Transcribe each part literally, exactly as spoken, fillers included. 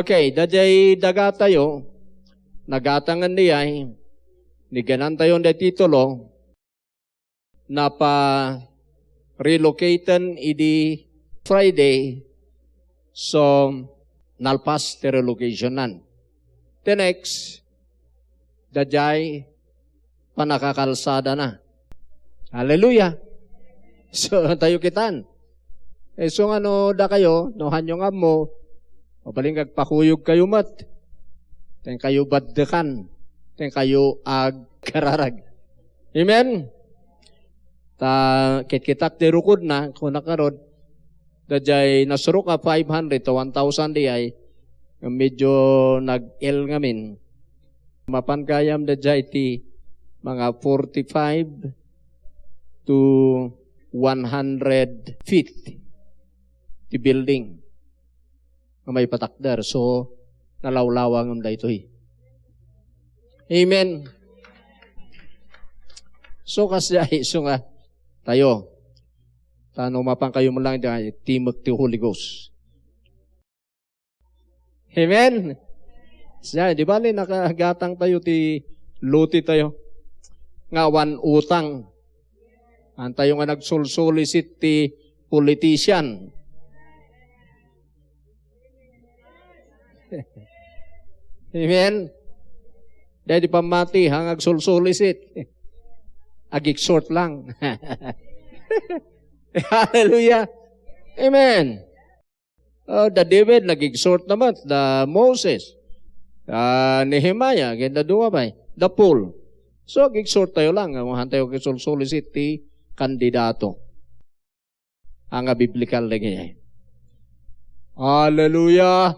Okay, daydiay dagatayo, nagatangen diay, niganantayo ti titulo, napa-relocaten idi Friday, so nalpas ti relocationan. The next, daydiay pannakakalsadana. Hallelujah! So, tayo kitan. Eh, so nga no, dakayo, no, hanyo nga ammo, mabalin nga agpakuyog kayo met. Ten kayo baddekan. Ten kayo agkararag. Amen? Ta, kitkitak ti rukodna, kuna karod, daydiay nasurok a five hundred to one thousand diay, medyo nag-el ngamin. Mapan gayam daydiay ti mga forty-five to one hundred feet ti building nga maipatakder. So, nalawlawangem daytoy. Amen. So, kasdiay, so nga, tayo. Ta no mapan kayo man lang, di, timek ti Holy Ghost. Amen. Siya, di bali, nakagatang tayo ti lote tayo. Nga awan utang. Antayo nga nagsulsulisit ti politician. Amen. Dahil di pamati, hang agsulsulisit. Ag-exhort lang. Hallelujah. Amen. Oh, da David, nag-exhort naman, da Moses, da Nehemiah, kaya da dua pa, da Paul. So, ag-exhort tayo lang, nga hantayo kisulsulisit ti kandidato. Ang nga biblical na ganyan. Hallelujah!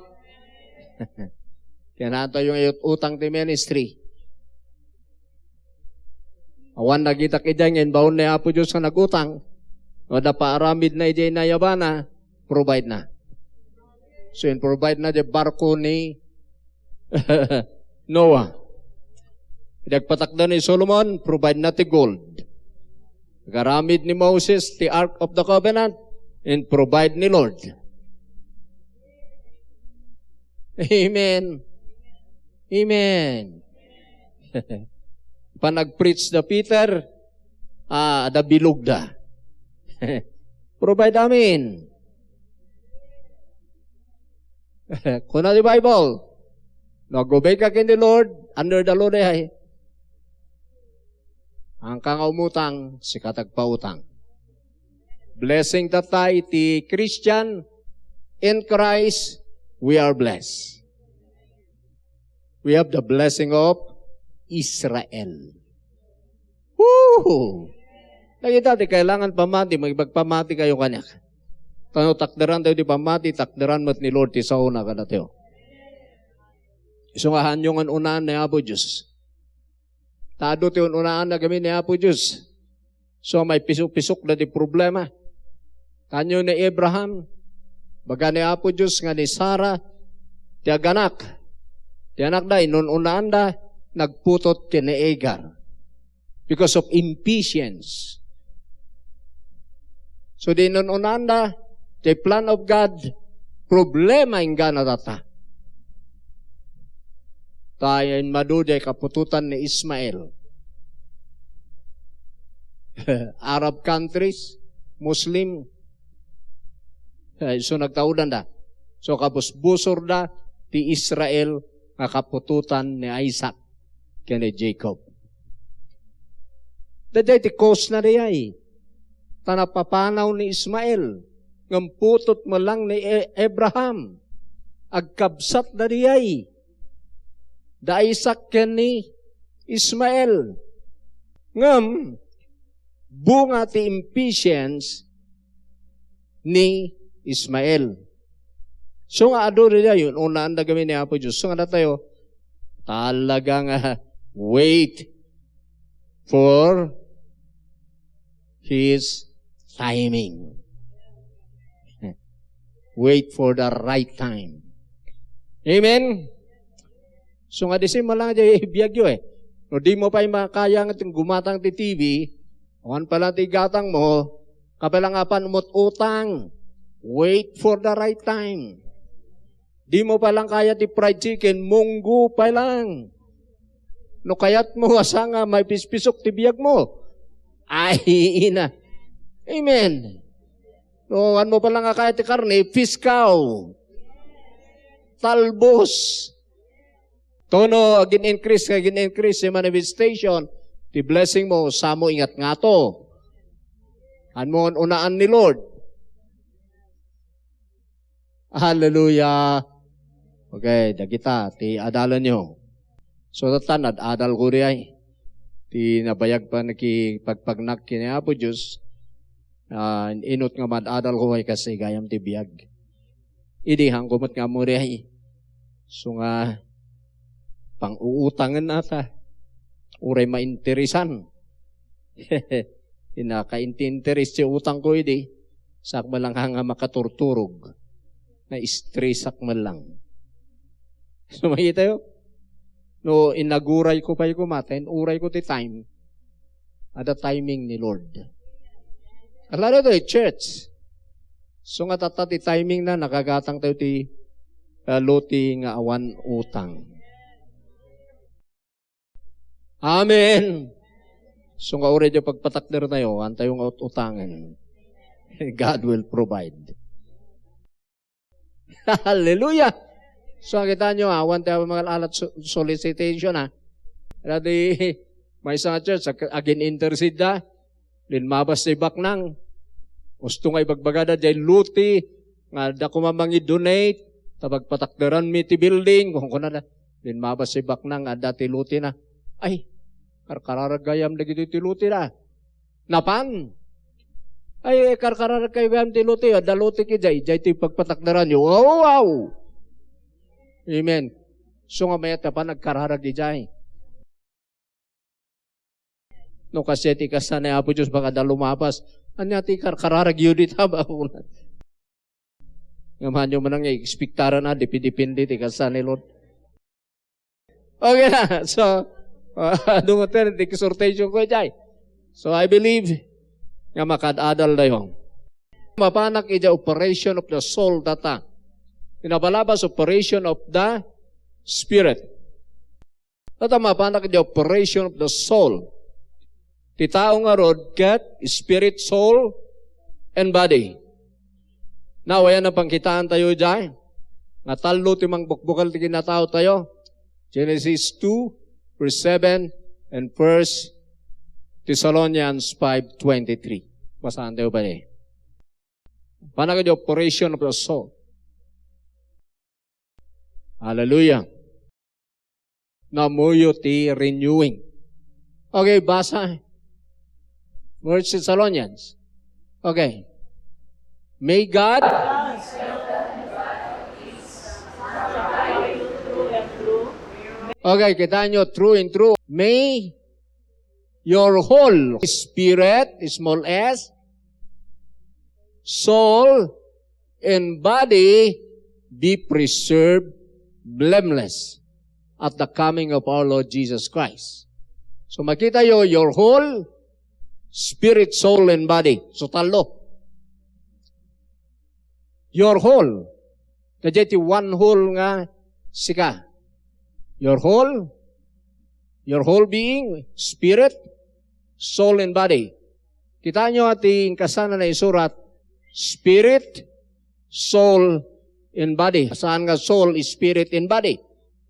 Kaya na tayo ngayon utang ti ministry. Awan nagitak idiay nga inbaon ni Apo Diyos nga nagutang. No adda paaramid na idiay nayabana, provide na. So, in-provide na di barko ni Noah. Idi agpatakder ni Solomon, provide na ti gold. Agaramid ni Moses ti Ark of the Covenant, in-provide ni Lord. Amen. Amen. Panag-preach da Peter, ah, da bilog da. Provide amin. Kuna di Bible, no ag-obey ka ken ni Lord, under the law diay. Ang ka nga umutang, sika ti agpautang. Blessing tatta iti Christian in Christ, we are blessed. We have the blessing of Israel. Woo! Nakita ti kailangan pamati, magpagpamati kayo kaniak. Tano takderan tayo di pamati, takderan met ni Lord ti saona kadatayo. Isu nga hanyo nga un-unaan ni Apo Diyos. Tado ti un-unaan na gamin ni Apo Diyos. So, maipisok-pisok da ti problema. Kanyo ni Abraham, baga ni Apo Diyos nga ni Sara, ti aganak. Ti anakda, inun-unaanda, nagputot ken ni Hagar. Because of impatience. So, di inun-unaanda, the plan of God, problema inggana data. Ta immadu diay kaputotan ni Ismael. Arab countries, Muslim, eh, so nagtaudanda. So kabusbusorda ti Israel nga kaputotan ni Isaac ken ni Jacob. Daydiay ti cause na diay. Ta napapanaw ni Ismael, ngem putot met lang ni E-, Abraham. Agkabsat da diay. Da Isaac ken ni Ismael. Ngem, bunga ti impatience ni Ismael. So nga adu diay, un-unaan da gamin ni Apo Diyos. So nga datayo, talaga nga wait for His timing. Wait for the right time. Amen? So nga di sin malang di biagyo eh. No di mo pa'y makaya nga ting gumatang ti T V, awan pala ti gatang mo, kapalangapan mo't utang. Wait for the right time. Dimo pay lang kaya ti fried chicken, munggo pay lang. No kayatmo, asa nga maipispisok ti biagmo? Ay, ina. Amen. No, ano pay lang nga kaya ti karne, fish cow. Talbos. Tono, agin-increase, agin-increase ti manifestation. Ti blessing mo, samo ingat nga to. Anmo unaan ni Lord. Hallelujah. Okay, dagita, ti adalanyo. So, tatan, ad-adal ko di ay. Ti nabayag pa nakipagpagnak kini Apo Diyos, ah, inut nga mad-adal ko ay kasi gayam ti biag. Idi, hangko met nga mo di ay. So nga, pang-uutangen ata. Uray mainteresan. Inakainti-interes ti utang ko idi. Sak man lang nga makaturturog. Na-stressak man lang. So, makita yo? No, inaguray ko pay koma, ta inuray ko ti time. Ada timing ni Lord. Alaro to, eh, church. So nga tatta ti timing na, nakagatang tayo ti, ah, lote nga awan utang. Amen. So nga uray di pagpatakder tayo, antayo nga ut-utangen. God will provide. Hallelujah! So, kita nyo, awan tayo mga alat so-, solicitation, ha? Dati, may isang church, ag-, agin-intercede da, linmabas ti baknang. Usto nga ibagbagada, jay lote, nga adda koma mangi-donate, ta pagpatakderan mi ti building, kung kuna da, linmabas ti baknang, adda ti lote na. Ay, karkararag gayam dagiti ti lote na. Napan. Ay, karkararag kayo gayam ti lote, adda lote ki jay, jay ti pagpatakderan yo. Wow, wow. Amen. So nga mayat napan, nagkararag di jay. No, kasi ti kasta ni Apo Diyos, baka da lumapas. Anya ti karkararag yu di taba? Nga manyo man nga ekspektaran na, dipidipindi ti kasta ni Lord. Okay na. So, uh, dumater ti exhortation ko, jay. So, I believe nga makad-adal dayo. Mapanak iti operation of the soul, data. Inabalabas operation of the spirit. Ita mapanak iti operation of the soul. Ti tao ngarud ket spirit, soul, and body. Now, ayan ang pangkitaan tayo dyan. Nga tallo ti mangbukbukal ti kinatao tayo. Genesis two, verse seven, and First Thessalonians five twenty-three. Basahan tayo pa ni. Panak iti operation of the soul. Hallelujah. Namuyo ti renewing. Okay, basa. First Thessalonians. Okay. May God. Okay, kita nyo, true and true. May your whole spirit, small s, soul, and body be preserved blameless at the coming of our Lord Jesus Christ. So makita yo, your whole spirit, soul, and body. So tallo. Your whole. Kadi ti one whole nga sika. Your whole, your whole being, spirit, soul, and body. Kita nyo ati inkasana na isurat, spirit, soul, and body. Saan nga soul, spirit, and body?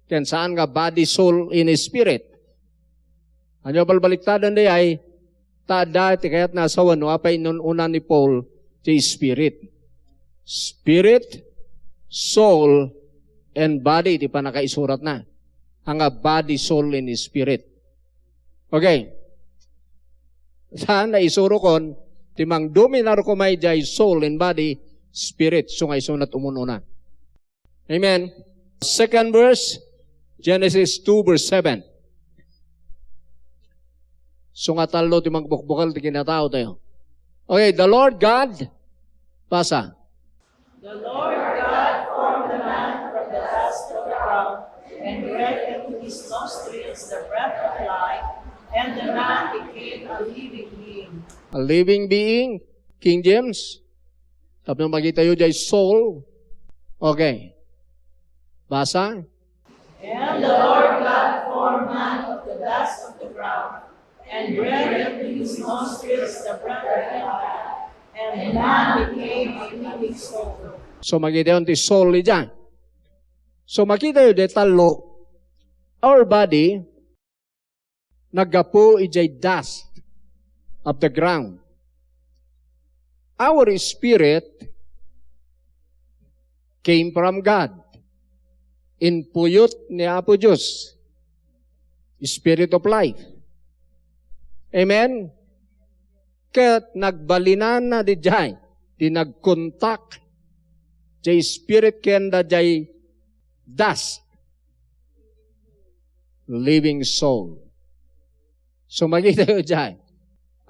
Ken saan nga body, soul, and spirit? Ano balbaliktadan di ay, ta adda ti kayat nga asawa no apay inun-una ni Paul ti spirit. Spirit, soul, and body ti panakaisuratna. Anga body, soul, and spirit. Okay. Saan na isurokon, ti mangdominar ko may jay soul and body, spirit, so nga isunat umununa. Amen. Second verse, Genesis two verse seven. So nga tallo ti magbukbukal ti kinatao tayo. Okay, the Lord God, basa. The Lord God formed the man from the dust of the ground, and breathed into his nostrils the breath of life, and the man became a living being. A living being, King James. Tapno makita yo jay soul. Okay. Basa. And the Lord God formed man of the dust of the ground, and breathed into his nostrils the breath of life, and man became a living soul. So, makita yon ti soul idiay. So, makita yon ti tallo. Our body, naggapu idiay dust of the ground. Our spirit came from God. Inpuyot ni Apo Dios. Spirit of life. Amen? Ket nagbalinanna didiay, ti nagkontak, diay spirit ken diay dust. Living soul. So, makita tayo diay.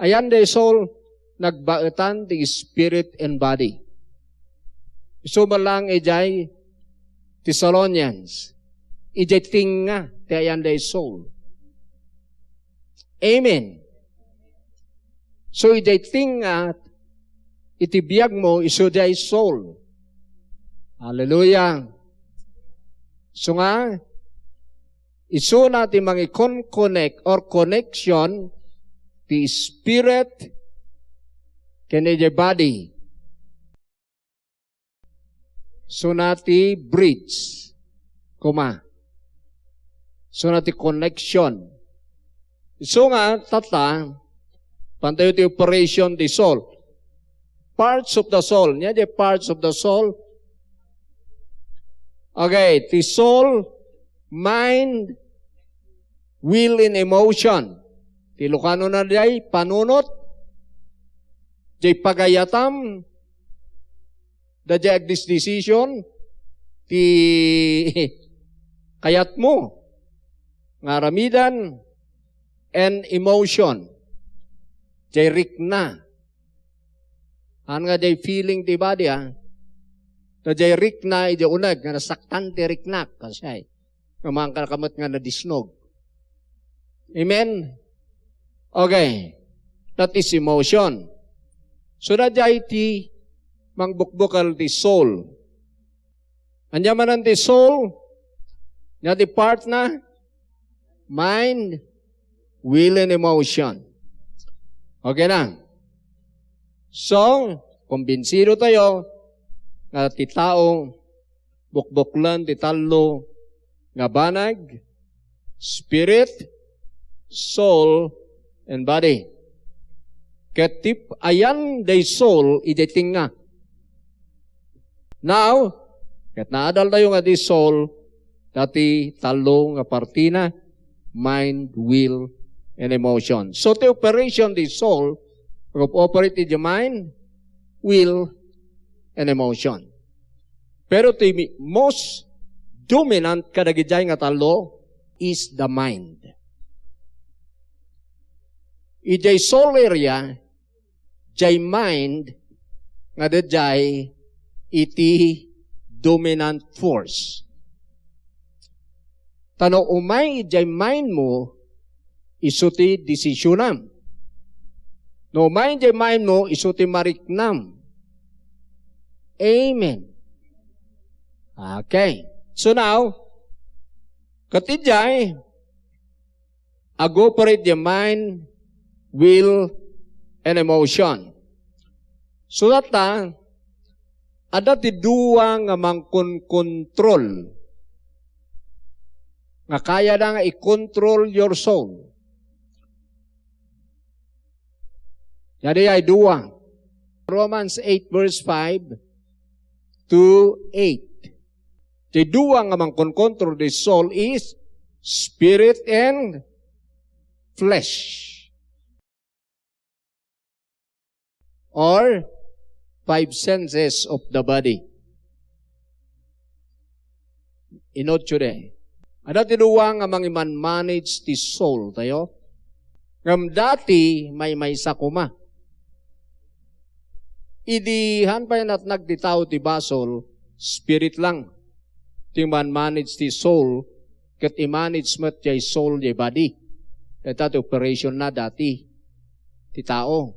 Ayan diay soul, nagbaetan ti spirit and body. Isu met lang idiay Thessalonians, idiay tengnga ti ayan diay soul. Amen. So, idiay tengnga, iti biag mo, isu diay soul. Hallelujah. So nga, isuna ti mangikon-connect or connection ti spirit ken idiay body. Isuna ti bridge, koma. Isuna ti connection. Isu nga, tatta, pantayo ti operation ti soul. Parts of the soul. Ania diay parts of the soul? Okay, ti soul, mind, will, and emotion. Ti Ilokanona diay, panunot, diay pagayatam, diay agdesdesisyon, ti kayatmo nga aramidan, and emotion, diay rikna. Haan nga diay feeling ti body, ah. Ta diay rikna, idiay uneg, nga nasaktan ti riknak, kasdiay. Nga maanka ka met nga nadisnog. Amen? Okay. That is emotion. So, na diay ti mangbukbukel ti soul. Ania manen ti soul? Ania ti part na? Mind, will, and emotion. Okay na. So, kumbinsido tayo nga ti tao, bukbuklen ti tallo nga banag, spirit, soul, and body. Ket ti ayan diay soul, idiay tengnga. Now, ket naadal tayo nga diay soul, dati tallo nga partina, mind, will, and emotion. So, ti operation diay soul, nag-operate idiay mind, will, and emotion. Pero ti mi-, most dominant kadagidiay nga tallo is the mind. Idiay soul area, diay mind nga daydiay iti dominant force. Ta no umay idiay mind mo, isu ti desisyonam. No umay idiay mind mo, isu ti mariknam. Amen. Okay. So now, ket idiay, ag-operate diay mind, will, and emotion. So that, ah, adda ti dua nga mangkonkontrol nga kayada nga i-control your soul. Ania diay dua. Romans eight verse five to eight. Ti dua nga mangkonkontrol ti soul is spirit and flesh. Or five senses of the body. Inutyo diay. Adda ti dua nga mangiman-manage ti soul tayo. Ngem dati, maymaysa koma. Idi haan pay natnag ti tao ti basol, spirit lang ti man-manage ti soul, ket i-manage met diay soul, diay body. Dayta ti operation na dati ti tao.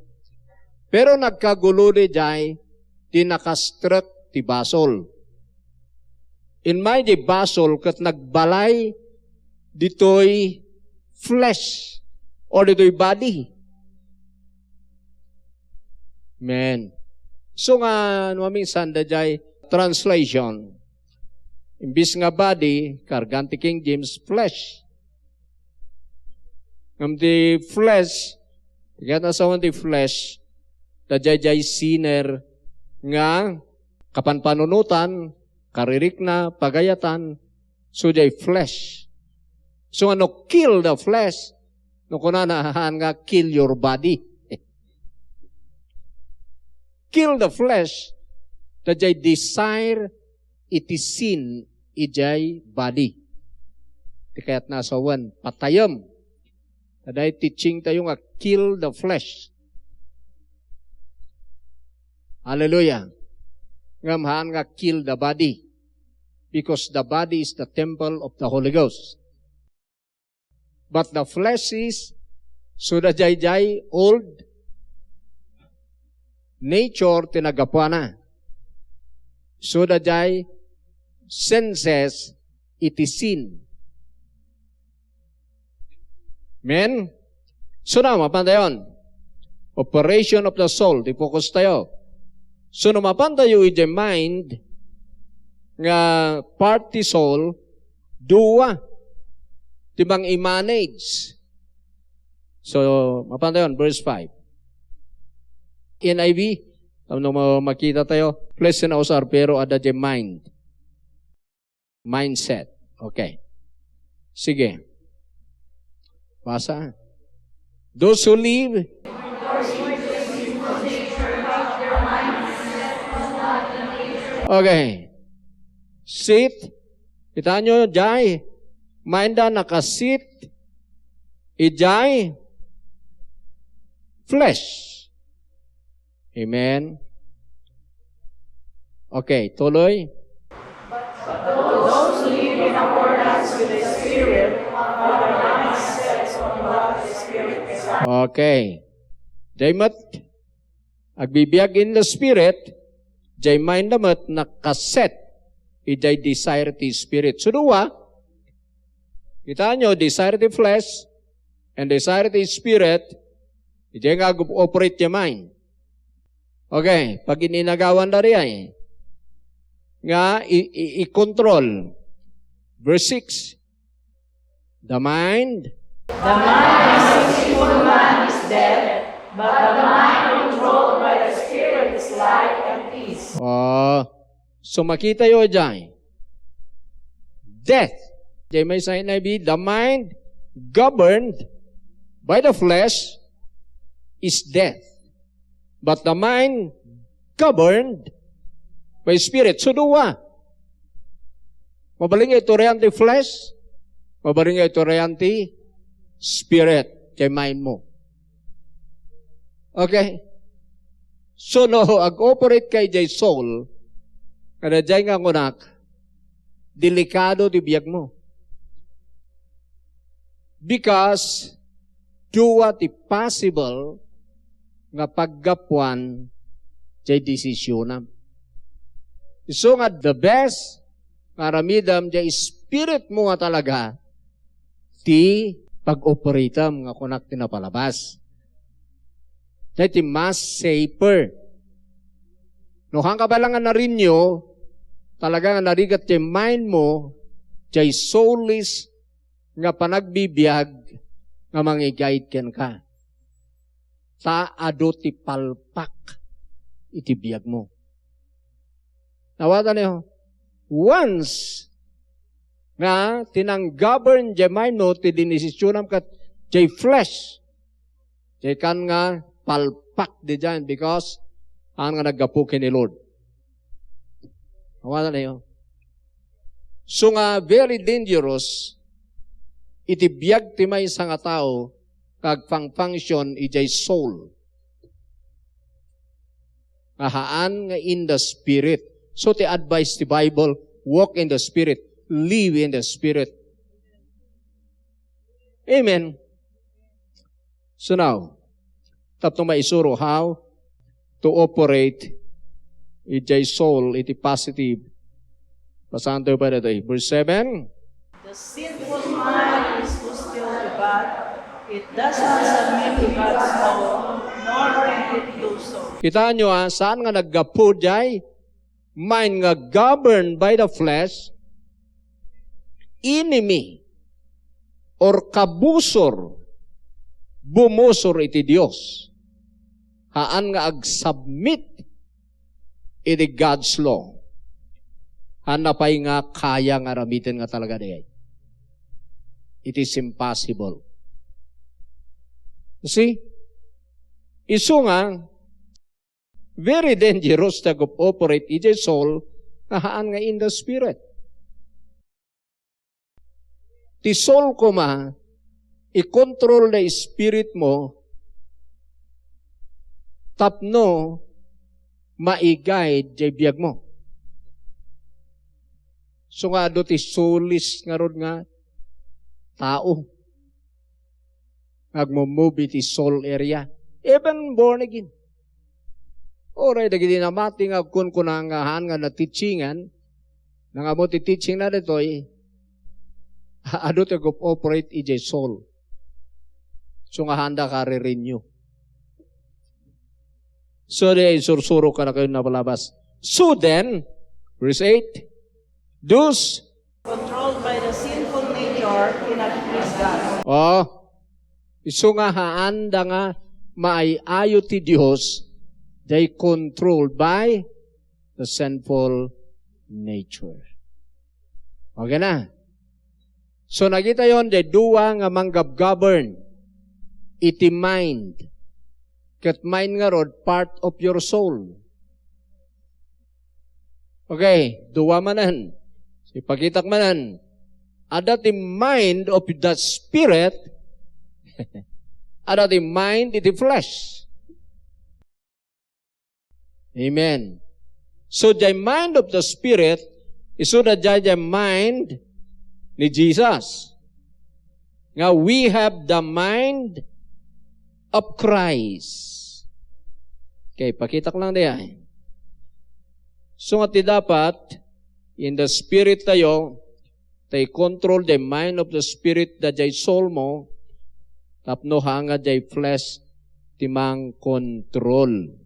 Pero nagkagulo diay ti nakastrek ti basol. Immay di basol ket nagbalay ditoy flesh or ditoy body. Amen. So nga, no, maminsan, dayjay translation. Imbis nga body, kargaan ti King James, flesh. Ngem ti flesh, ti kayat nga sawen ti flesh, dayjay sinner nga kapanpanunotan, karirikna, pagayatan, so jay flesh. So, ano, kill the flesh? No kunana, haan nga, kill your body. Kill the flesh, dayjay desire iti sin, ijay body. Ti kayat nga sawen, patayem. Dayjay teaching tayo nga kill the flesh. Hallelujah. Ngem haan nga kill the body. Because the body is the temple of the Holy Ghost. But the flesh is, so dayjay old nature ti naggapuana. So dayjay senses iti sin. Amen? So now, mapan tayon. Operation of the soul, ti focus tayo. So, no mapan tayo iti mind, nga part ti soul, dua ti mang-i-manage. So, mapan tayon, verse five. N I V, tapno ma-, makita tayo, please, sinausar, pero adda di mind. Mindset. Okay. Sige. Basa. Those who live. Okay. Sit. Kita nyo, jay. Mind da nakasit. Ijay. Flesh. Amen. Okay, tuloy. Those who live in accordance with the Spirit are the mindsets on what the Spirit desires. Okay. Jay met, agbibiag in the Spirit, jay mind da met nakaset, ijay desire ti Spirit. So, dua, kita nyo, desire ti flesh, and desire ti Spirit, ijay nga ag-operate ti mind. Okay, pag-ininagawan da riay. Nga i-, i-, i-control. Verse six. The mind. The mind in which evil man is dead, but the mind controlled by the Spirit is life and peace. Oh, so makita yo jay. Death. Jay maysa N I V, the mind governed by the flesh is death. But the mind governed by spirit. So, dua. Mabalin nga iturayan ti flesh, mabalin nga iturayan ti spirit, ti mind mo. Okay? So, no, ag-operate ka ijay soul, kada jay nga ngunak, delikado ti biag mo. Because dua ti possible nga paggapuan jay desisionam. Isu nga the best nga aramidem jay spirit mo nga talaga ti pag-operatem nga kunak ti napalabas. Jay ti mas safer. No, haan ka bala nga na-renew, talaga nga narigat ti mind mo, jay soulless nga panagbibiag nga mangi-guide kenka. Ta adu ti palpak iti biag mo. Nawatan niyo? Once nga ti nang-govern jay mind mo, ti dinesisionam ket jay flesh, jay kan nga palpak didiay because haan nga naggapu ken ni Lord. Nawatan niyo? So nga, very dangerous iti biag ti maysa nga tao nga agfang-function ijay soul. Nga haan nga in the Spirit. So, ti advice ti Bible, walk in the Spirit, live in the Spirit. Amen. So now, tapno maisuro how to operate ijay soul iti positive Basahan tayo pa dito, eh. Verse seven. The sinful mind is hostile to God. It does not submit to God's law, nor can it do so. Kita nyo, ah, saan nga naggapu jay mind nga governed by the flesh, enemy or kabusor, bumusor iti Dios. Haan nga agsubmit iti God's law. Haan na pay nga kaya nga aramiden nga talaga dayay. It is impossible. You see? Isu nga, very dangerous ti ag-operate iti soul nga haan nga in the spirit. Ti soul koma, i-control da spirit mo tapno maigayad jay biag mo. So nga adu ti soulless ngarud nga tao. Agmumove iti soul area. Even born again. Uray dagiti namati nga agkunkuna nga haan nga nateachingan, nangammo ti teaching na ditoy, adu ti ag-operate iti soul. So nga haanda ka re-renew. So, di isursuro ka na kayo napalabas. So then, verse eight, those controlled by the sinful nature cannot please God. Oh, isu nga haanda nga maay-ayo ti Dios, they controlled by the sinful nature. Okay na. So, nakitayon, the dua nga manggabgovern iti mind. Ket mind ngarud, part of your soul. Okay, dua manen. Ipakitak manen. Ada ti mind of the spirit, ada ti mind iti flesh. Amen. So, the mind of the spirit, isu da jay the mind ni Jesus. Nga we have the mind of Christ. Okay, pakitak lang diay. So nga ti dapat, in the spirit tayo, ta i-control the mind of the spirit da jay soul mo, tapno haan nga jay flesh ti mang-control.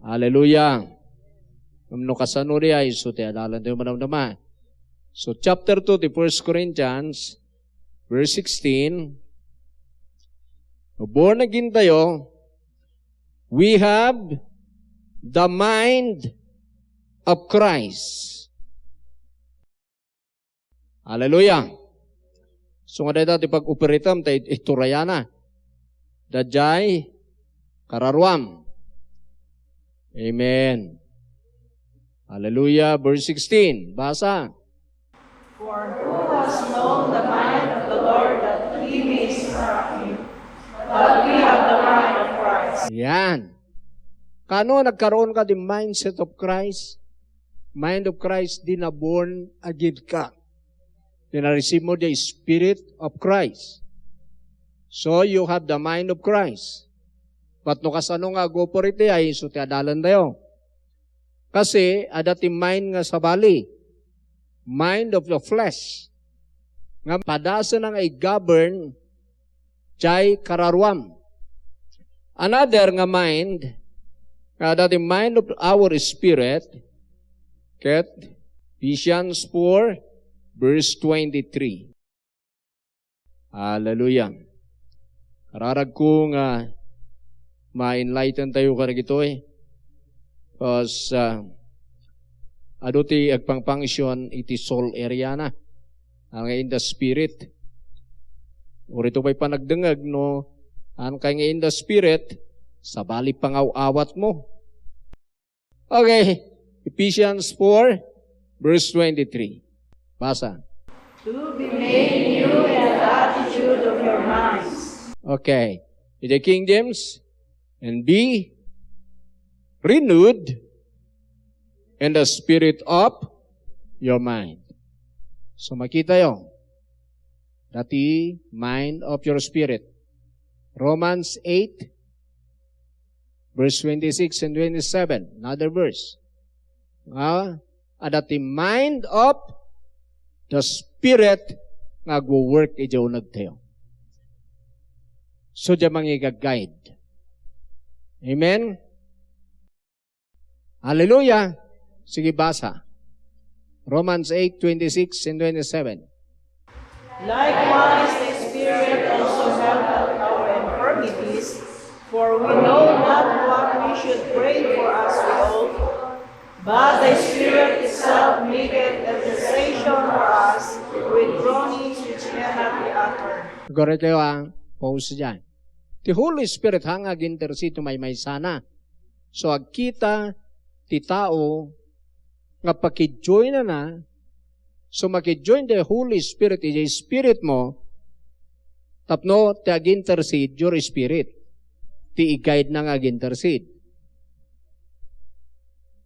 Hallelujah. Ngem no kasano diay, isu ti adalan tayo madamdama. So, chapter two ti First Corinthians, verse sixteen, born again tayo, we have the mind of Christ. Hallelujah. So nga dayta ti pag-operatem ta it-, iturayana. Dayjay kararuam. Amen. Hallelujah. Verse sixteen. Basa. For who has known the mind of the Lord that he may instruct him? But we have the mind of Christ. Yan. Kano nagkaroon ka di mindset of Christ? Mind of Christ, di na born again ka. Di na-receive mo the Spirit of Christ. So, you have the mind of Christ. But no kasano nga ag-operate ay isu ti adalan tayo. Kasi, ada ti mind nga sabali. Mind of the flesh. Nga padasena nga i-govern jay kararuam. Another nga mind, nga ada ti mind of our spirit, ket Ephesians four, verse twenty-three. Hallelujah. Kararag ko nga ma-enlighten tayo kadagitoy. 'Cause, ah, adu ti agpangpangsion iti soul area na. Ah, nga in the spirit. Urito pay panagdengeg no, haan kay nga in the spirit, sabali pangaw-awat mo. Okay, Ephesians four, verse twenty-three. Basa. To be made new in the attitude of your minds. Okay. In the King James, and be renewed in the spirit of your mind. So, makita yo, dati mind of your spirit. Romans eight, verse twenty-six and twenty-seven, another verse. Nga, Adda ti mind of the Spirit nga agwo-work idiay unegtayo. So, diay mangiga-guide. Amen? Hallelujah! Sige, basa. Romans eight twenty-six and twenty-seven. Likewise, the Spirit also helpeth our infirmities, for we know not what we should pray for as we ought, but the Spirit itself maketh intercession for us with groanings which cannot be uttered. Aguraykayo, ah, pause diay. Ti Holy Spirit nga ag-intercede ti maymaysana. So, agkita ti tao nga pakijoinana, so, makijoin the Holy Spirit idiay spiritmo, tapno ti ag-intercede, your spirit, ti i-guide na nga ag-intercede.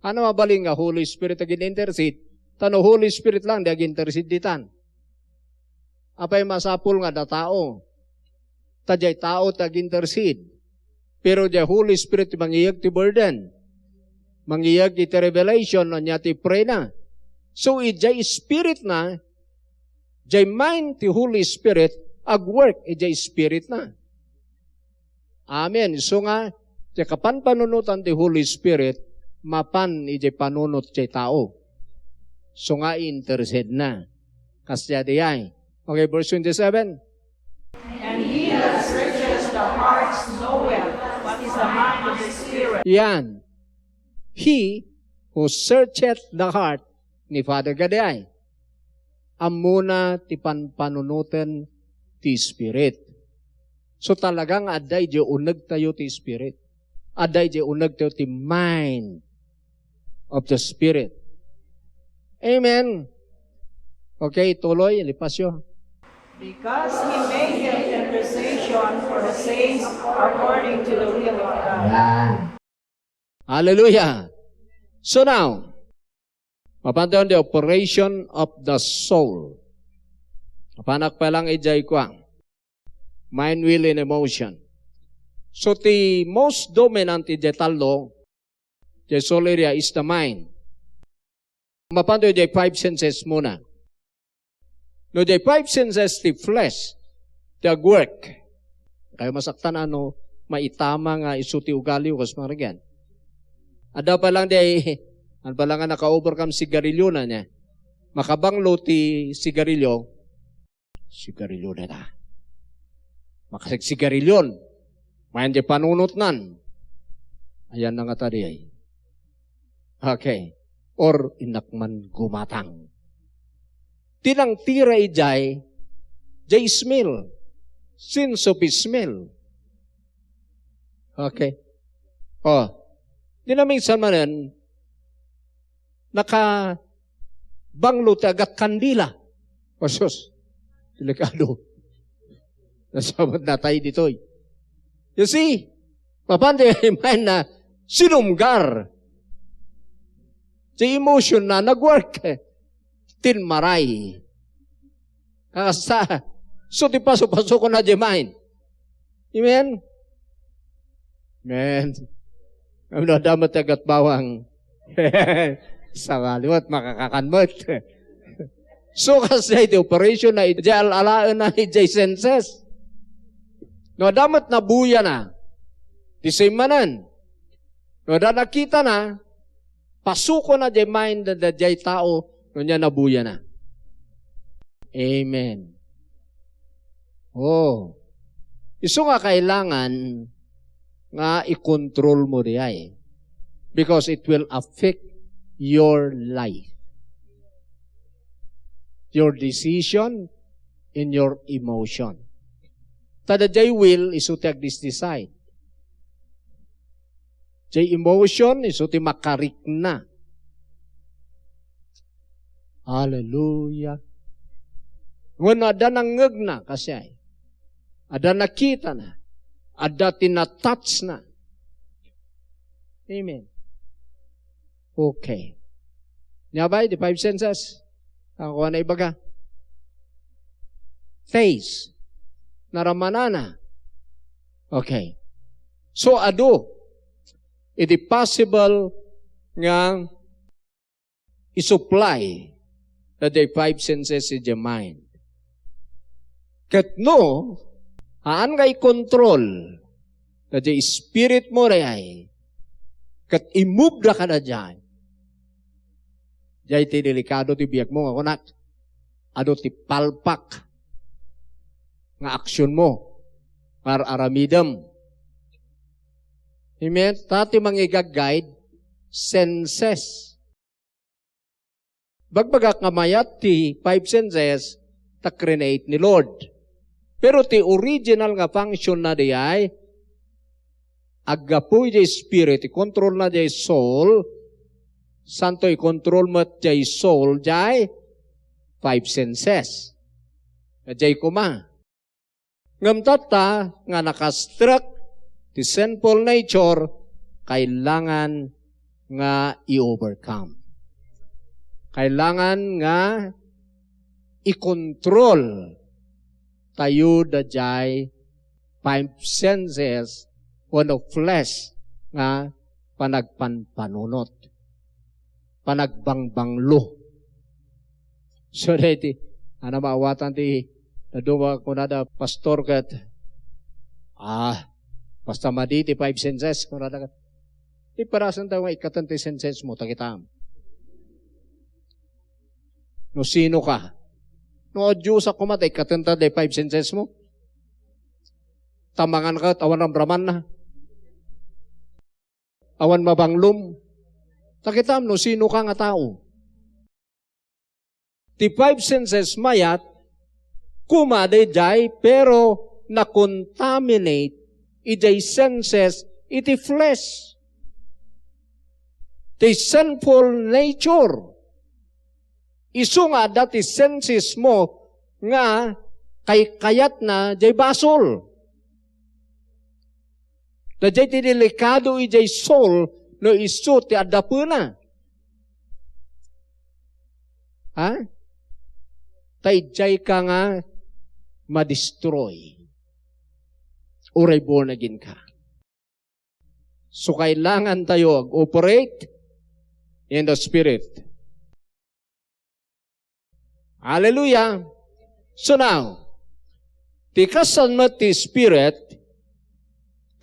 Ania mabalin nga Holy Spirit ag-intercede, ta no Holy Spirit lang, di ag-intercede ditan. Apay masapul nga adda tao? Ta diay tao ti ag-intercede. Pero diay Holy Spirit ti mangiyeg ti burden. Mangiyeg iti revelation, ania ti pray na. So, idiay spirit na, diay mind ti Holy Spirit, agwork idiay spirit na. Amen. Isu nga, ti kapanpanunotan ti Holy Spirit, mapan iti panunot ti tao. Isu nga, intercede na. Kasdiay diay. Okay, verse twenty-seven. And he that searches the hearts knoweth what is the mind of the Spirit. Yan. He who searcheth the heart ni Father Gadiay. Ammona ti panpanunoten ti Spirit. So, talaga nga adda idiay unegtayo ti Spirit. Adda idiay unegtayo ti mind of the Spirit. Amen. Okay, tuloy, ilipasyo. Because he maketh intercession for the saints according to the will of God. Yan. Hallelujah. So now, mapantayon the operation of the soul. Mapanak pa lang idiay kuan. Mind, will, and emotion. So, ti most dominant idiay tallo, idiay soul area is the mind. Mapanto idiay five senses muna. No, diay five senses ti flesh, ti agwork. Kayo masaktan, ano, maitama nga isu ti ugaliyo, kas maragyan. Adda pa lang diay, ano pa lang nga naka-overcome sigarilyo na niya. Makabanglo ti sigarilyo, sigarilyo na ta. Makasagsigarilyon. Mayan diay panunotnan. Ayan na nga ta diay. Okay. Or innak man gumatang. Ti nangtira idiay, diay smell. Sense of smell. Okay. Oh. Di na minsan manen, nakabanglo ti agat kandila. O sus, delikado. Nasabat natay ditoy. You see, mapan diay mind na sinumgar. Ti emotion na nagwork. Tinmaray. Kakasta, so ti paso-paso ko na diay mind. Amen? Amen. Ano, damat agat bawang. Sa kaliwat, makakakan met. So, kasdiay ti operation na idiay al-alaen na idiay senses. No, damat nabuya na. Di same manen. No, da nakita na, pasuko na diay mind da diay tao, no, niya nabuya na. Amen. Oh. Isu nga kailangan nga i-control mo diay. Because it will affect your life. Your decision and your emotion. Ta diay will, isu ti agdisdeside. Diay emotion, isu ti makarikna. Hallelujah. Ngem adda nangngegna, kasdiay. Adda nakitana. Adda ti natouchna. Amen. Okay. Nia bay, diay five senses? Ang kuha na ibaga. Taste. Naramanana. Okay. So, adu. Iti possible nga isupply daydiay five senses idiay mind. Ket no, haan nga ikontrol daydiay spirit mo dayay, ket imubda kadaydiay, diay ti delikado ti biagmo nga kunak, adu ti palpak nga aksionmo, nga ar-aramidem. Amen? Ta ti mangigagguide, senses. Bagbagak nga mayat ti five senses ta create ni Lord. Pero ti original nga function na diay, aggapu idiay spirit, ikontrol na diay soul, santo ikontrol met diay soul, diay five senses. Diay koma. Ngem tatta nga nakastrek ti sinful nature, kailangan nga i-overcome. Kailangan nga i-control tayo daydiay five senses wenno flesh nga panagpanpanunot, panagbangbanglo. So, daydi, ana maawatan ti dadduma kunada, "Pastor ket, ah, basta madi ti five senses," kunada ket. Ti parasen tayo nga ikkaten ti senses mo, ta kitam. No sino ka? No Dios a kuma, ta ikkaten ta ti five senses mo. Tamangan ka, awan ramraman na. Awan mabanglom. Ta kitam no sino ka nga tao. Ti five senses mayat, kuma daydiay, pero na-contaminate idiay senses iti flesh. Ti sinful nature. Isu nga adda ti senses mo nga kaykayatna diay basol. Daydiay ti delikado idiay soul no isu ti addapena. Ha? Ta idiay ka nga madestroy. Uray born again ka. So, kailangan tayo ag-operate in the Spirit. Hallelujah! So now, ti kasan met ti Spirit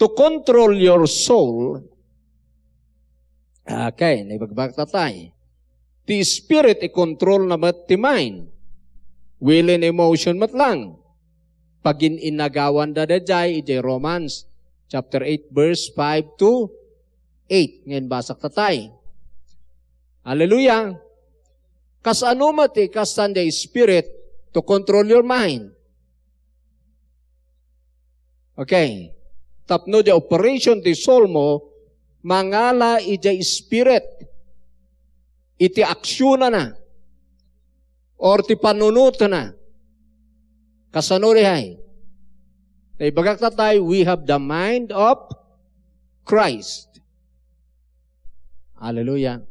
to control your soul. Okay, naibagbagta tayo. Ti Spirit i-control na met ti mind. Will and emotion met lang. Pagin-inagawanda daydiay idiay Romans chapter eight, verse five to eight. Ngayon, basak tatay. Hallelujah! Kasano met ti kastan diay Spirit to control your mind? Okay. Tapno diay operation ti soul mo, mangala idiay Spirit, iti aksionana, or ti panunotna. Kasano diay? Naibagak tatay, we have the mind of Christ. Hallelujah.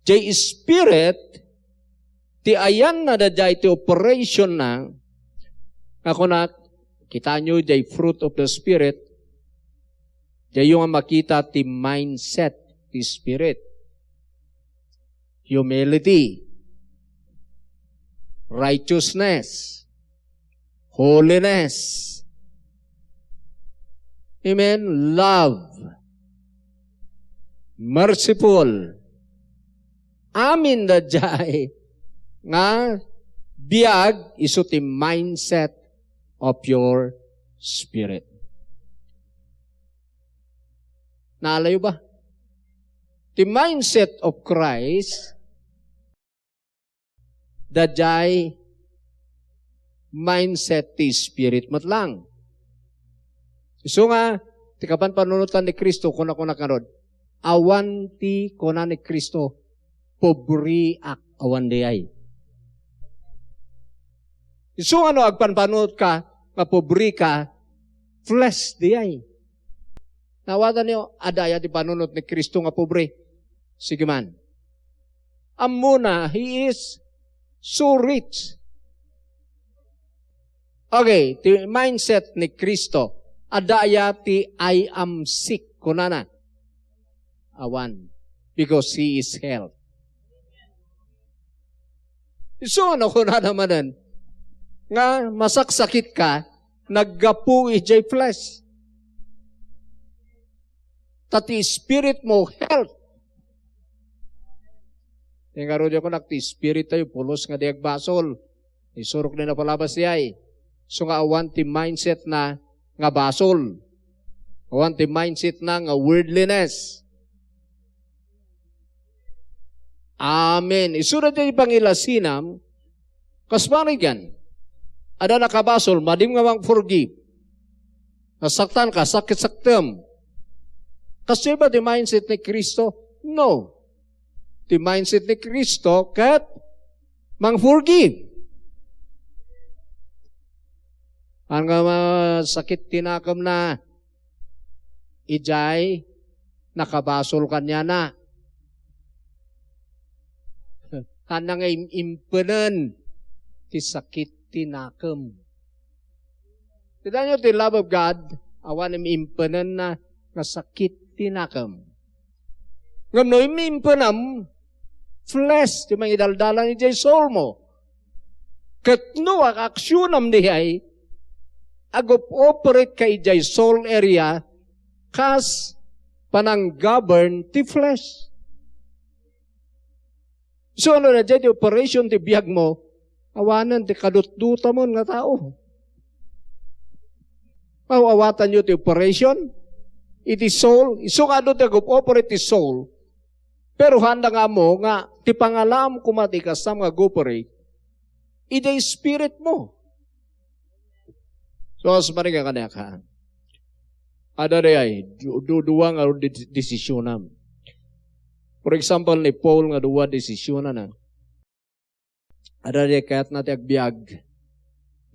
Diay Spirit, ti ayanna daydiay ti operation na, nga kunak, kitaenyo diay fruit of the Spirit, diayyo nga makita ti mindset ti Spirit. Humility, righteousness, holiness. Amen. Love. Merciful. Amin daydiay nga biag isu ti mindset of your spirit. Naalayo ba? Ti mindset of Christ, daydiay mindset ti Spirit met lang. Isu nga, ti kapanpanunotan ni Cristo, kuna-kuna ngarud, awan ti kuna ni Cristo, "Pobriak," awan diay. Isu nga no agpanpanunot ka, nga pobre ka, flesh diay. Naawatan niyo, adda aya ti panunot ni Cristo nga pobre? Sige man. Ammona, he is so rich. Okay, ti mindset ni Cristo, adda aya ti "I am sick," kunana? Awan. Because he is health. Isu no kunana manen nga masaksakitka, naggapu idiay flesh. Ta ti spirit mo, health. Ti ngarud, kunak, ti spirit tayo, pulos nga di agbasol. Isurok ni napalabas diay. So nga awan ti mindset na nga basol. Awan ti mindset na nga worldliness. Amen. Isu daytoy pangilasinam, kas panigan. Adda nakabasol, madim nga mang-forgive. Nasaktan ka, sakit-saktem. Kastoy ba ti mindset ni Cristo? No. Ti mindset ni Cristo ket mang-forgive. Haan nga masakit ti nakemna, idiay nakabasol kaniana. Haan nga im-, impenen ti sakit ti nakem. Kitaenyo ti love of God, awan im-, impenenna nga sakit ti nakem. Ngem no im-, impenem, flesh ti mangidaldalan idiay soul mo. Ket no ag-aksionam diay, ag-op-operate ka idiay soul area, kas panang-govern ti flesh. So, ano na diay ti operation ti biag mo? Awanen ti kadutdutamon nga tao. Aw-, awatanyo ti operation iti soul. Isu nga adu ti ag-operate ti soul. Pero handa nga ammo nga ti pangalaam koma ti kastam nga ag-operate iti spirit mo. So, as maringa kaniak, ha? Adda diay, du-, du-, dua nga di-, desisionam. For example, ni Paul nga dua desisionana. Adda diay kayatna ti agbiag.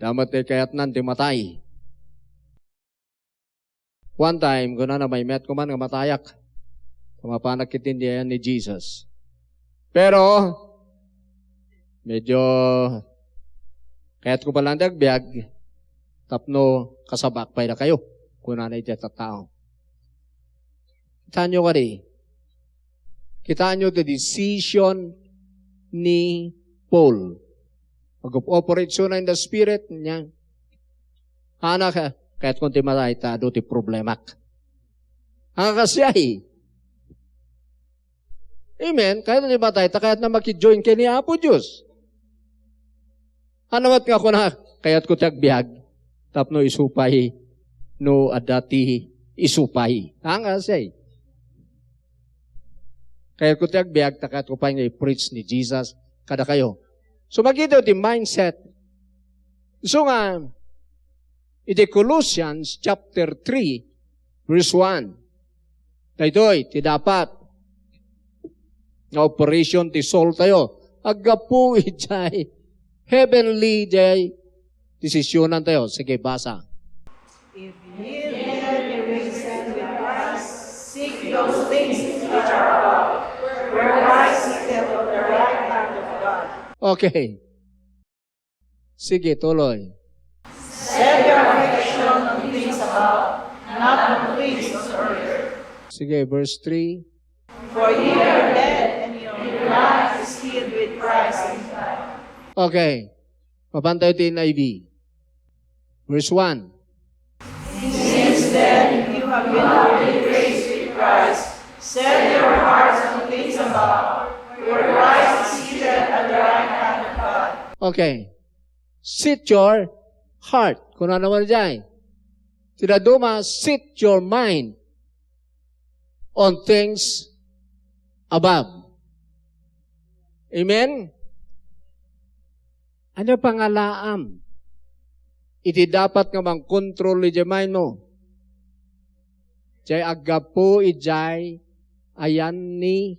Adda met diay kayatna ti matay. One time, kunana, "Maymayat ko man nga matayak. Mapanak ketdi iti ayan ni Jesus. Pero, medyo kayat ko pay laeng ti agbiag tapno kasabak pay dakayo," kunana iti tattao. Kitaenyo kadi? Kitaenyo ti decision ni Paul. Mag-operate isuna in the spirit, nia. Haan nga, kayatko ti matay, ta adu ti problemak. Haan nga kasiay. Amen. Kayatna ti matay, ta kayatna maki-join ken ni Apo Dios. Haan met nga kuna, kayatko ti agbiag, tapno isu pay, no adda ti isu pay. Haan nga kasiay. Kayatko ti agbiag, ta kayatko pay nga i-preach ni Jesus kadakayo. So, makita ti mindset. So nga, iti Colossians chapter three, verse one. Daytoy, ti dapat nga operation ti soul tayo. Aggapu idiay heavenly diay desisionan tayo. Sige, basa. If ye then be risen with Christ, seek those things which are above, where Christ sitteth on the right hand of God. Okay. Sige, tuloy. Set your affection on things above, not on things on earth. Sige, verse three. For ye are dead, and your life is hid with Christ in God. Okay. Mapan tayo ti N I V. Verse one. Since then you have been already raised with Christ. Set your hearts on things above, where Christ is seated at the right hand of God. Okay. Set your heart. Kunana man diay. Ti dadduma, set your mind on things above. Amen? Ania pangalaam iti dapat nga mangkontrol idiay mind mo? Diay aggapu idiay ayan ni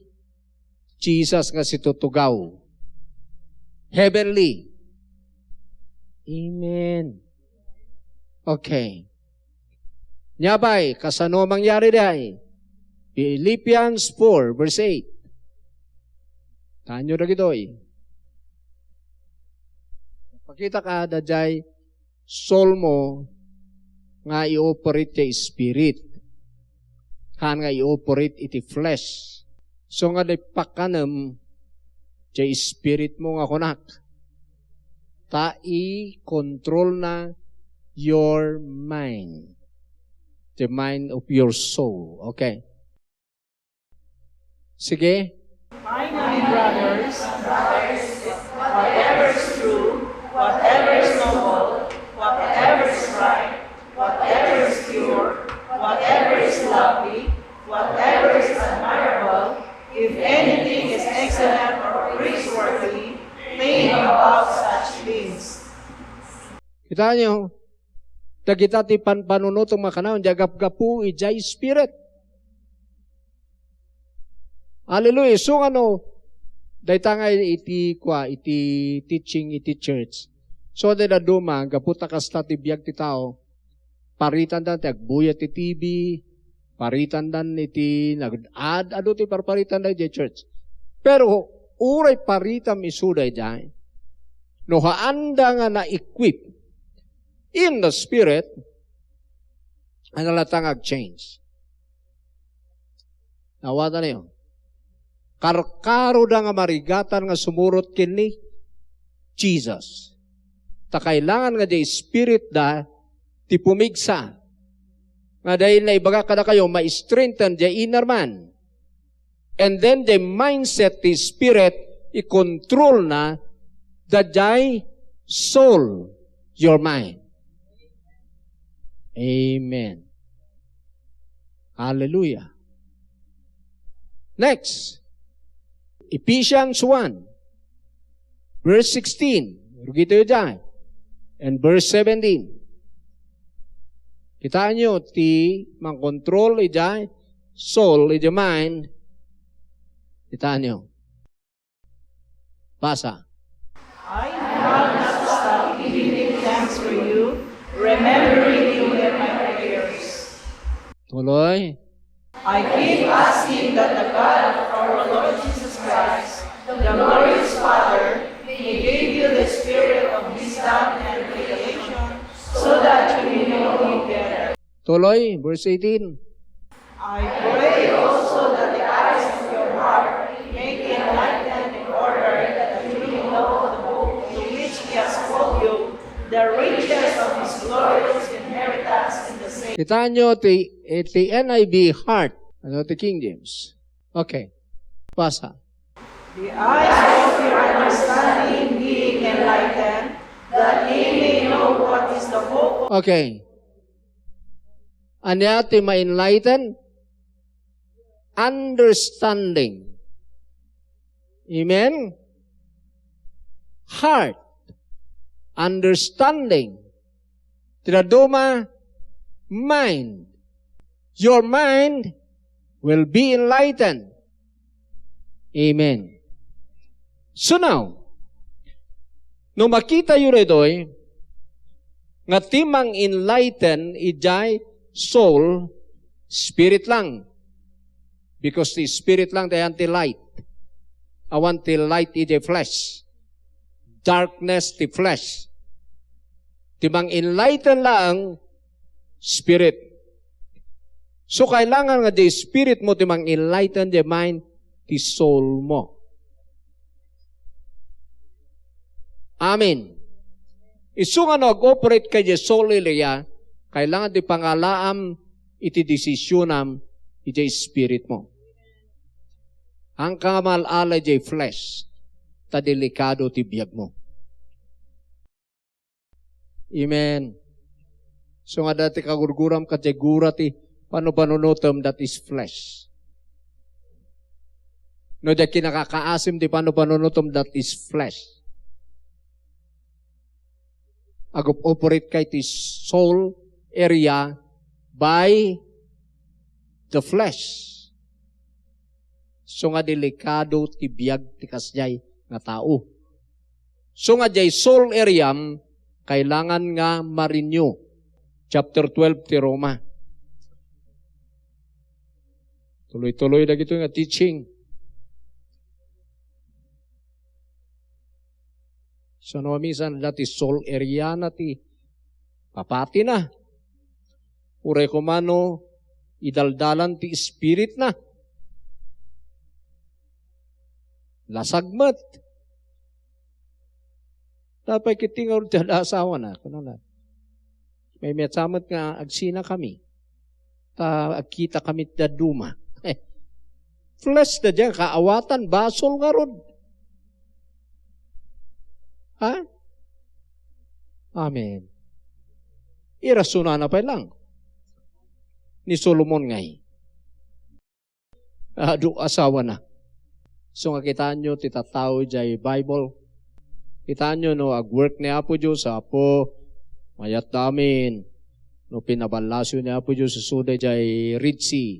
Jesus nga situtugaw. Heavenly. Amen. Okay. Nia pay, kasano mangyari diay? Philippians four, verse eight. Tanyo dagitoy. Pakita ka, daydiay soul mo nga i-operate ti spirit. Haan nga i-operate iti flesh. So nga di pakanem ti spirit mo nga kunak. Ta i-control na your mind. The mind of your soul. Okay. Sige. Finally, brothers, whatever is true, whatever is noble, whatever is right, whatever is pure, whatever is lovely, whatever is admirable, if anything is excellent or praiseworthy, think about such things. Kita nyo, dagita ti panpanunotem nga kanayon, di agapgapu idiay Spirit. Hallelujah. So, ano, dayta nga iti, kwa, iti teaching, iti church. So, di na duma, gapu ta kasta ti biag ti tao, paritanda ti agbuya ti T V, paritanda iti nag-ad-adu ti parparitanda iti church. Pero, uray paritam isu daydiay, no haanda nga na-equip in the Spirit, ano latta nga ag-change? Nawatan niyo. Karkaroda nga marigatan nga sumurot ken ni Jesus. Ta kailangan nga diay spirit da ti pumigsa. Nga dayta naibaga kadakayo, ma-strengthen diay inner man. And then the mindset ti spirit, i-control na da diay soul, your mind. Amen. Hallelujah. Next, Ephesians one, verse sixteen. Rugi tayo dyan. And verse seventeen. Kitaan nyo, ti mang-control iti soul, iti mind. Kitaan nyo. Basa. I have not stopped giving thanks for you, remembering you in my prayers. Tuloy. I keep asking that the God of our Lord Jesus Christ, the glorious Father, may give you the spirit of wisdom and revelation so that you may know him better. Tuloy, verse eighteen. I pray also that the eyes of your heart may be enlightened in order that you may know the hope to which he has called you, the riches of his glorious inheritance in the saints. Kita nyo ti, eh, ti N I V heart. Ano ti King James? Okay. Basa. The eyes of your understanding being enlightened, that ye may know what is the hope of. Okay. Ania ti ma-enlighten? Understanding. Amen? Heart. Understanding. Ti dadduma, mind. Your mind will be enlightened. Amen. So now, no makitayo daytoy, nga ti mang-enlighten idiay soul, spirit lang. Because ti spirit lang, ti ayan ti light. Awan ti light idiay flesh. Darkness ti flesh. Ti mang-enlighten lang, spirit. So, kailangan nga diay spirit mo ti mang-enlighten diay mind ti soul mo. Amen. Isu nga no ag-operate ka diay soul area, kailangan ti pangalaam iti desisionam iti spirit mo. Haanka nga maal-ala diay flesh, ta delikado ti biag mo. Amen. So nga dati kagurguram, ket diay gura ti panupanunotem, that is flesh. No diay kinakakaasim ti panupanunotem, that is flesh. Agup-operate ka iti soul area by the flesh. So nga delikado ti biag ti kasdiay nga tao. So nga diay soul aream, kailangan nga ma-renew. Chapter twelve ti Roma. Tuloy-tuloy dagitoy nga teaching. Sano a minsan, dati soul area na ti papatina. Uray kumano, idaldalan ti spirit na. Lasag met. Apay ket ti ngarud ti asawana, kunana. Maymaysa met nga agsinakami. Ta agkitakami ti dadduma. Flesh da diay kaawatan, basol ngarud. Ha? Amen. Irasonana pay lang. Ni Solomon ngay. Adu asawana. So nga kitaenyo ti tattao idiay Bible. Kitaenyo no agwork ni Apo Dios, Apo, mayatda amin. No pinaballasiw ni Apo Dios isuda idiay Red Sea.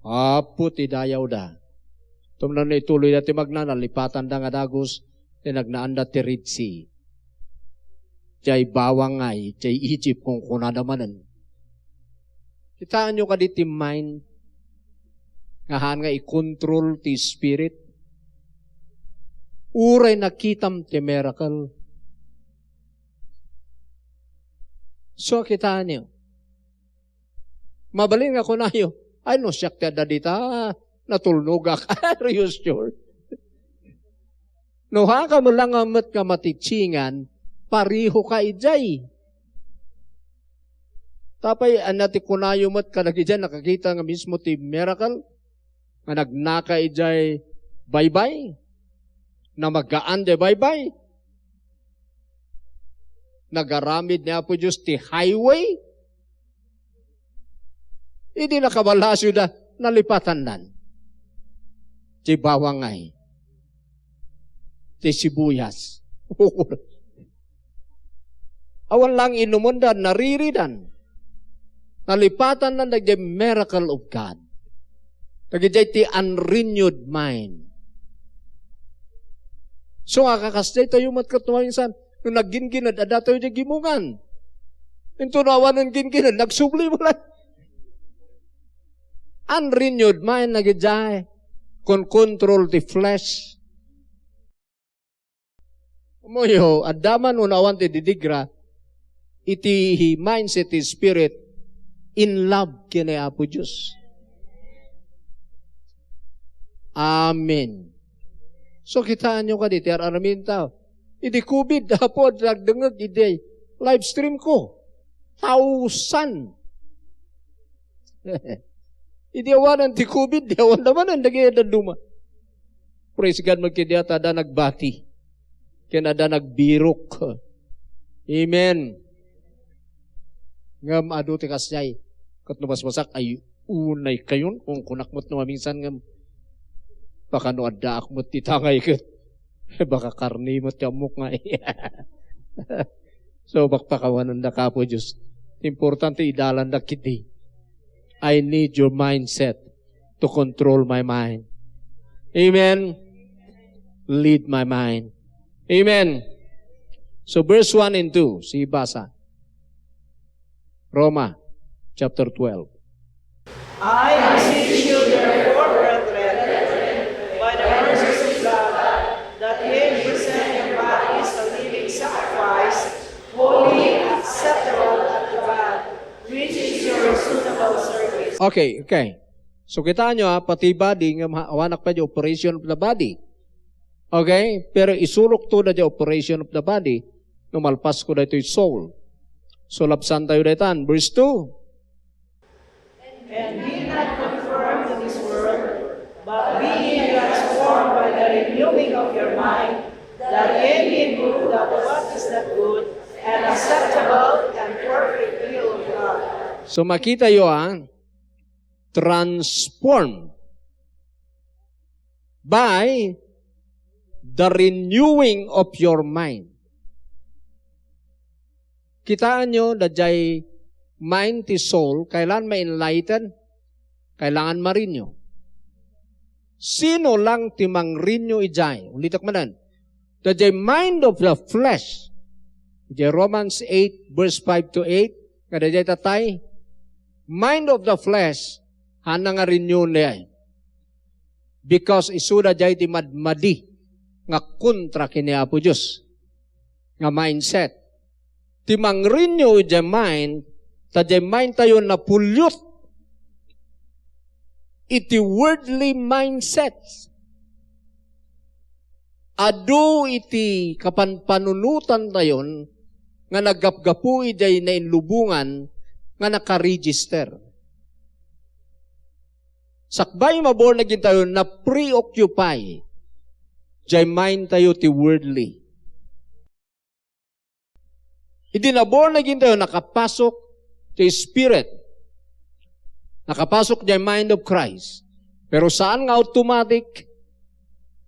Apo ti dayawda. Tumna no ituloyda ti magna, nalipatanda nga dagus, ti nagnaanda ti Red Sea. Diay bawang ngay, diay Egypt, kunkunada manen. Kitaenyo kadi ti mind nga haan nga i-control ti spirit? Uray nakitam ti miracle. So, kitaenyo. Mabalin nga kunayo, "Ay, no siak ti adda dita, natulnogak." Are you sure? No, haka mo lang nga met nga matitsingan, pareho ka idiay. Tapay, ania ti kunayo met kadagidiay nakakita nga mismo ti miracle? Nga nagnaka idiay baybay? Na magaan diay baybay? Nagaramid ni Apo Dios ti highway? Idi nakaballasiwda, nalipatandan. Ti bawang ngay. Ti sibuyas. Awan lang inumenda, nariridan. Nalipatandan dagiti miracle of God. Dagiti ti unrenewed mind. So, nga kakasdiay tayo met ket maminsan, no nagginggined, adda tayo di gimungan. Into no awan ginggined, nagsubli mo lang. Unrenewed mind, nagidiay, kon control ti flesh. Moyo, adda man wenno awan ti didigra, iti mindset ti spirit, in love ken ni Apo Dios. Amen. So, kitaenyo kadi ti ar-aramidentayo. Idi covid, Apo, nagdengngeg idi live stream ko. Thousand. Idi awanan ti covid, di awan naman ang naging dadduma. Praise God, magkidiat, ada nagbati. Ken ada nagbirok. Amen. Ngem adu ti kasdiay. Ket no basbasak, ay unay kayon, kunkunak met no maminsan ngem, baka no addaak met ti tangay ket, baka karne met ti ammok nga. So, pakpakawananda ka, Apo Dios. Importante, idalanda ketdi. I need your mindset to control my mind. Amen. Lead my mind. Amen. So, verse one and two, si basa. Roma chapter twelve. I beseech you, therefore, brethren, by the mercies of God, that ye present your bodies a living sacrifice, holy, acceptable unto God, which is your reasonable service. Okay, okay. So, kitaenyo, ha, pati body, nga ma-, awanak pay di operation of the body. Okay? Pero isurokto da di operation of the body, no malpasko daytoy soul. So, labsantayo daytan. Verse two. And be not conformed to this world, but be ye transformed by the renewing of your mind, that ye may prove that what is that good and acceptable and perfect will of God. So, makitayo, ah, transformed by the renewing of your mind. Kitaenyo, daydiay mind ti soul, kailangan ma-enlighten, kailangan ma-renew. Sino lang ti mang-renew idiay? Ulitek manen. Daydiay mind of the flesh. Idiay Romans eight, verse five to eight, nga daydiay tatay, mind of the flesh, haanna nga renew diay. Because isuda diay ti madmadi nga kontra ken ni Apo Dios nga mindset. Ti mang-renew idiay mind, ta diay mind tayo napuliot iti worldly mindsets. Adu iti kapanpanunotantayon nga naggapgapu idiay nainlubongan nga nakaregister. Sakbay nga ma-born again tayo, na-preoccupy diay mind tayo ti worldly. Idi na-born again tayo, nakapasok ti Spirit. Nakapasok diay mind of Christ. Pero saan nga automatic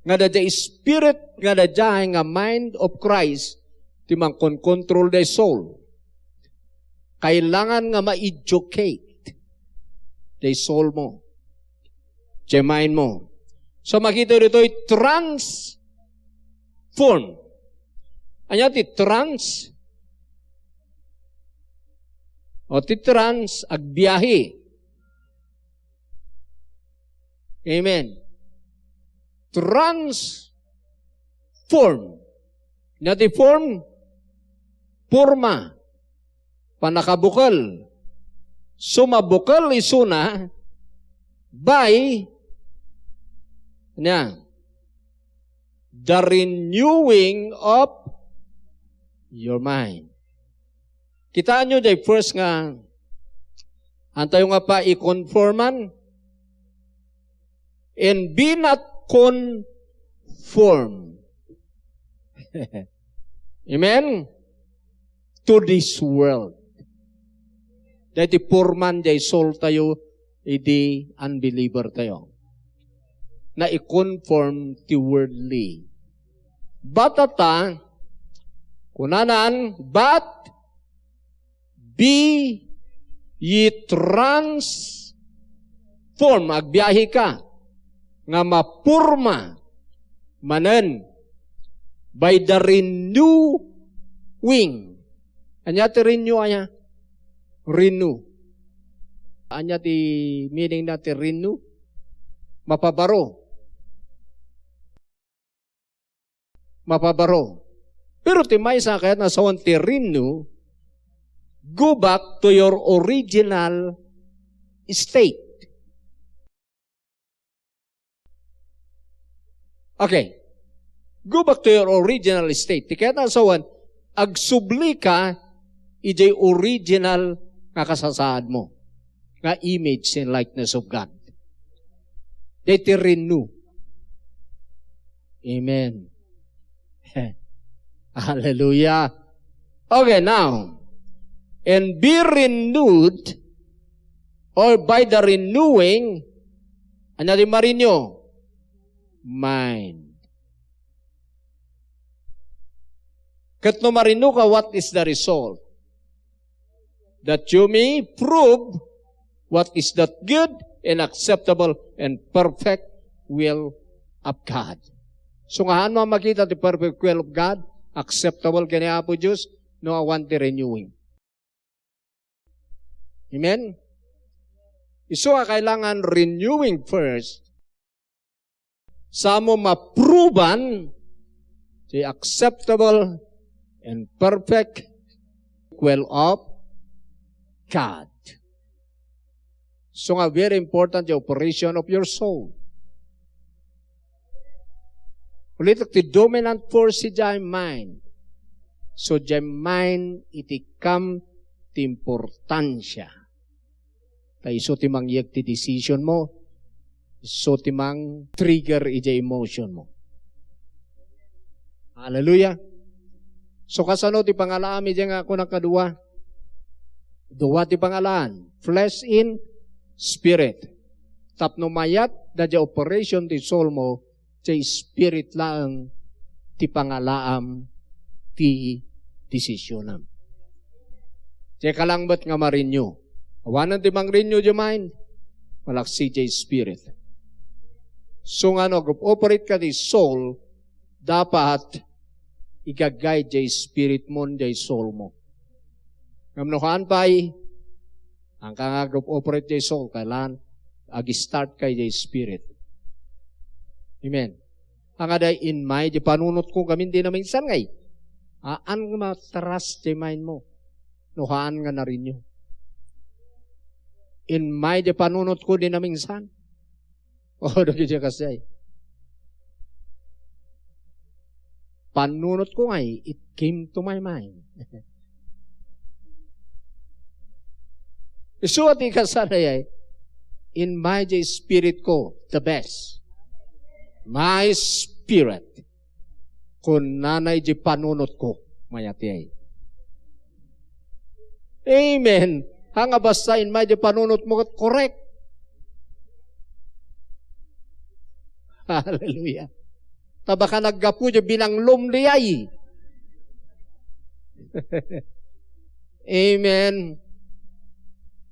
nga da diay Spirit nga da diay nga mind of Christ ti mangkonkontrol diay soul. Kailangan nga ma-educate diay soul mo. Diay mind mo. So, makita ditoy transform. Ania ti trans? O ti trans, agbiahe. Amen. Transform. Ania ti form? Porma. Pannakabukel. So, mabukel isuna by, ania? The renewing of your mind. Kitaenyo diay first nga, antayo nga pa i-conforman? And be not conform. Amen? To this world. Daytoy porman diay soul tayo idi unbeliever tayo. Nai-conform ti worldly. But ata, kunanan, but be ye transform, agbiahe ka, nga maporma manen by the renewing. Ania ti renew aya? Renew. Ania ti meaning na ti renew? Mapabaro. Mapabaro. Pero ti maysa kayat nga sawen ti renew, go back to your original state. Okay. Go back to your original state. Ti kayat nga sawen, agsubli ka idiay original nga kasasaad mo, nga image and likeness of God. Daytoy renew. Amen. Hallelujah. Okay, now, and be renewed, or by the renewing, ania ti ma-renew? Mind. Ket no ma-renew ka, what is the result? That you may prove what is that good and acceptable and perfect will of God. So, nga, haan makita ti perfect will of God, acceptable ken ni Apo Dios, no awan ti renewing. Amen? Isu a kailangan renewing first, sa mo ma-proven ti acceptable and perfect will of God. So nga, very important the operation of your soul. Ulit, ti dominant force idiay mind. So, diay mind iti kam ti importansia. Ta isu ti mangyeg ti decision mo, isu ti mang-trigger idiay emotion mo. Hallelujah. So, kasano ti pangalaam idiay nga kunak nga dua? Dua ti pangalaan, flesh and spirit. Tapno mayat da diay operation ti soul mo, diay spirit laeng ti pangalaam ti desisionam. Diay ka lang met nga ma-renew. Awanen ti mang-renew diay mind, malaksid diay spirit. So nga no, ag-operate ka ti soul, dapat iga-guide diay spirit mo, diay soul mo. Ngem no haan pay, haanka nga ag-operate diay soul, kailangan ag-start ka diay spirit. Amen. Haan nga diay, immay diay panunotko gamin dinaminsan ngay. Haan nga ma-trust diay mind mo no haan nga na-renew. Immay diay panunotko dinaminsan. O, dagiti kasdiay. pannunotko ngay, it came to my mind. Isu a ti kasarayay, in my spirit ko, the best. My spirit. Kunana iti panunotko, mayat yay. Amen. Ha nga basta in my di panunotmo, correct. Hallelujah. Ta baka naggapu di binanglom di ay. Amen.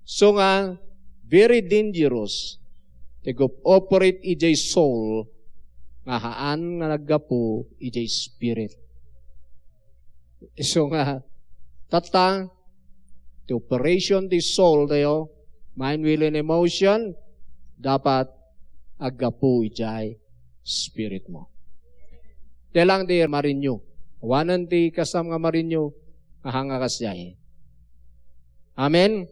So nga, very dangerous ti ag-operate idiay soul nga haan nga naggapu idiay spirit. So nga, tatta, ti operation ti soul tayo, mind, will, and emotion, dapat aggapu idiay spirit mo. Ti lang di marinyo. Awanen ti kasam nga marinyo, nga hanga kasdiay. Amen?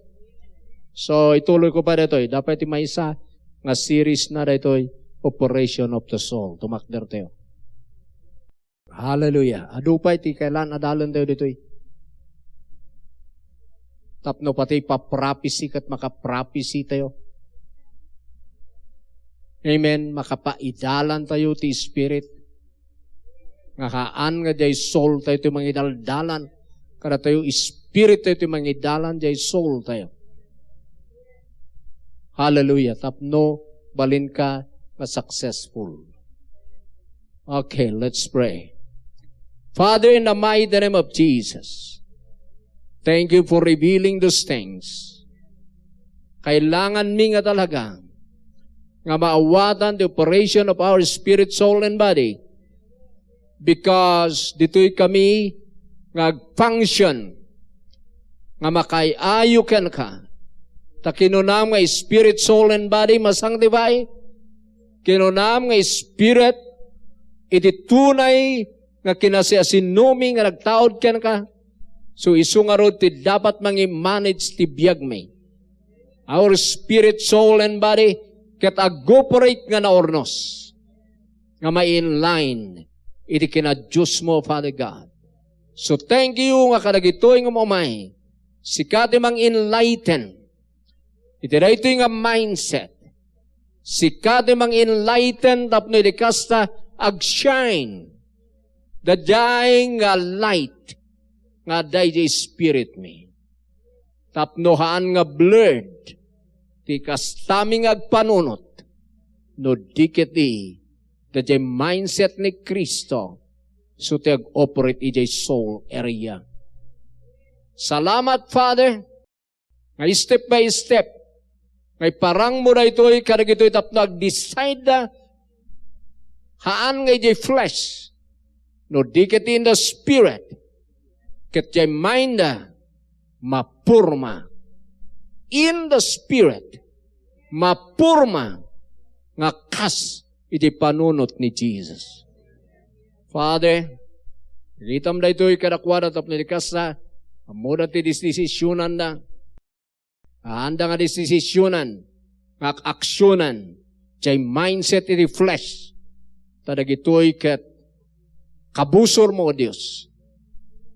So, ituloy ko pa ditoy. Dapat ti maysa nga series na ditoy, Operation of the Soul. Tumakder tayo. Hallelujah. Adu pay ti kailan adalen tayo ditoy. Tapno pati pa-prophecy ket maka-prophecy tayo. Amen. Makapaidalan tayo ti Spirit. Nga haan nga diay soul tayo ti mangidaldalan. Kada tayo, Spirit tayo ti mangidalan diay soul tayo. Hallelujah. Tapno balinka nga successful. Okay, let's pray. Father, in the mighty name of Jesus, thank you for revealing those things. Kailangan mi nga talaga nga maawatan the operation of our spirit, soul, and body, because ditoy kami nga ag-function nga makaay-ayo kenka. Ta kinunam nga spirit, soul, and body masanctify. Kinunam nga spirit iti tunay nga kinasiasinomi nga nagtaud kenka. So, isu ngarud ti dapat mangi-manage ti biagmi. Our spirit, soul, and body ket ag-operate nga naurnos nga mai-inline iti kinadiosmo, Father God. So, thank you nga kadagitoy nga umay, sika ti mang-enlighten iti daytoy nga mindset. Sika ti mang-enlighten tapno idi kasta, ag-shine daydiay nga light nga adda iti spirit mi. Tapno haan nga blurred ti kastami nga agpanunot, no di ket i, daydiay mindset ni Cristo, isu ti ag-operate idiay soul area. Salamat, Father, nga step by step, nga iparangmo daytoy kadagitoy tapno ag-decide da, haan nga idiay flesh, no di ket in the spirit, ket diay mind da, mapurma in the spirit, mapurma nga kas iti panunot ni Jesus. Father, itam daytoy kadakuada tapno idi kasta, ammoda ti dis-, desisionanda. Haanda nga dis-, desisionan, nga ak-aksionan, diay mindset iti flesh. Ta dagitoy ket kabusormo, O Dios.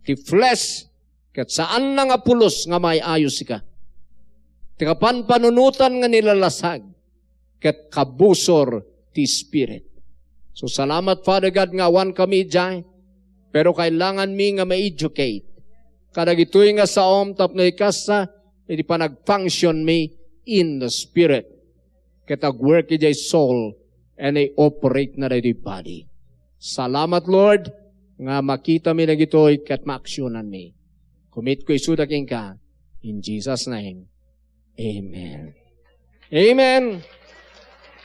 Ti flesh, ket saanna nga pulos nga maay-ayo sika. Ti kapanpanunotan nga nilalasag, ket kabusor ti Spirit. So, salamat, Father God, nga awan kami idiay, pero kailangan mi nga ma-educate kadagitoy nga saom tapno ikasta iti panag-function mi in the Spirit. Ket ag-work idiay soul and i-operate na daytoy body. Salamat, Lord, nga makita mi dagitoy ket maaksionan mi. Commit ko isuda kenka. In Jesus' name, amen. Amen.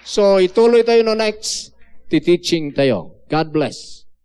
So, ituloy tayo no next ti teaching tayo. God bless.